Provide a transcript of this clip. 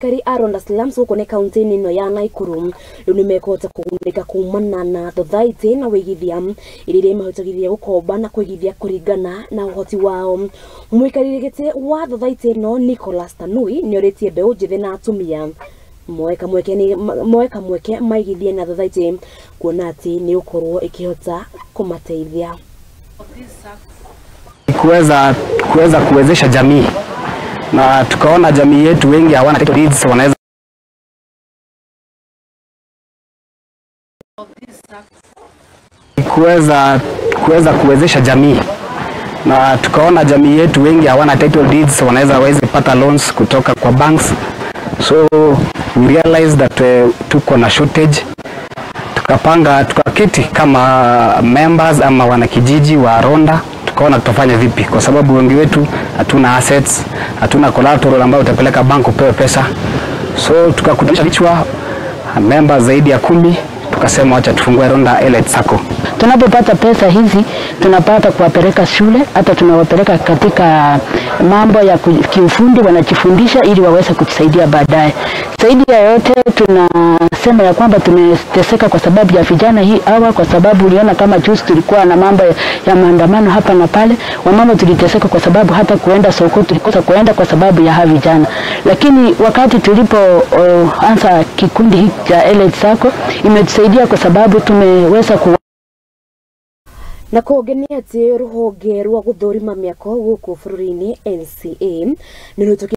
Aikari a Ronda Slums gũkũ nĩ kaunti-inĩ ĩno ya Naikuru rĩu nĩ mekũhota kũgunĩka kumana na thothaitĩ na wĩigithia iria imahotithagia gũkomba na kũigithia kũringana na ũhoti wao. Mũikarĩri gĩtĩ wa thothaitĩ ĩno Nicholas Tanui nĩ orĩtie mbeũ njĩthĩ na atumia moe kamweke maigithie na thothaitĩ kuona atĩ nĩ ũkorwo ĩkĩhota kũmateithia. Kuweza kuwezesha jamii, na tukaona jamii yetu wengi hawana title deeds, wanaweza kuweza kuwezesha jamii, na tukaona jamii yetu wengi hawana title deeds, wanaweza waweze pata loans kutoka kwa banks. So we realized that tuko na shortage, tukapanga tukaketi kama members ama wanakijiji wa Ronda, tukaona tutafanya vipi, kwa sababu wengi wetu hatuna assets, hatuna collateral ambayo utapeleka bank upewe pesa. So tukakutanisha vichwa members zaidi ya 10, tukasema acha tufungue Ronda Elite Sacco. Tunapopata pesa hizi tunapata kuwapeleka shule, hata tunawapeleka katika mambo ya kiufundi, wanajifundisha ili waweze kutusaidia baadaye. Zaidi ya yote tunasema ya kwamba tumeteseka kwa sababu ya vijana hii hawa, kwa sababu uliona kama juzi tulikuwa na mambo ya maandamano hapa na pale. Wamama tuliteseka kwa sababu hata kuenda soko tulikosa kuenda kwa sababu ya hawa vijana. Lakini wakati tulipoanza kikundi hiki cha Elite Sacco imetusaidia kwa sababu tumeweza ku na kũngĩ nĩ atĩ rũhonge rwa gũthũrima mĩako gũkũ bũrũri-inĩ NCA nĩ rũhĩtũkĩtie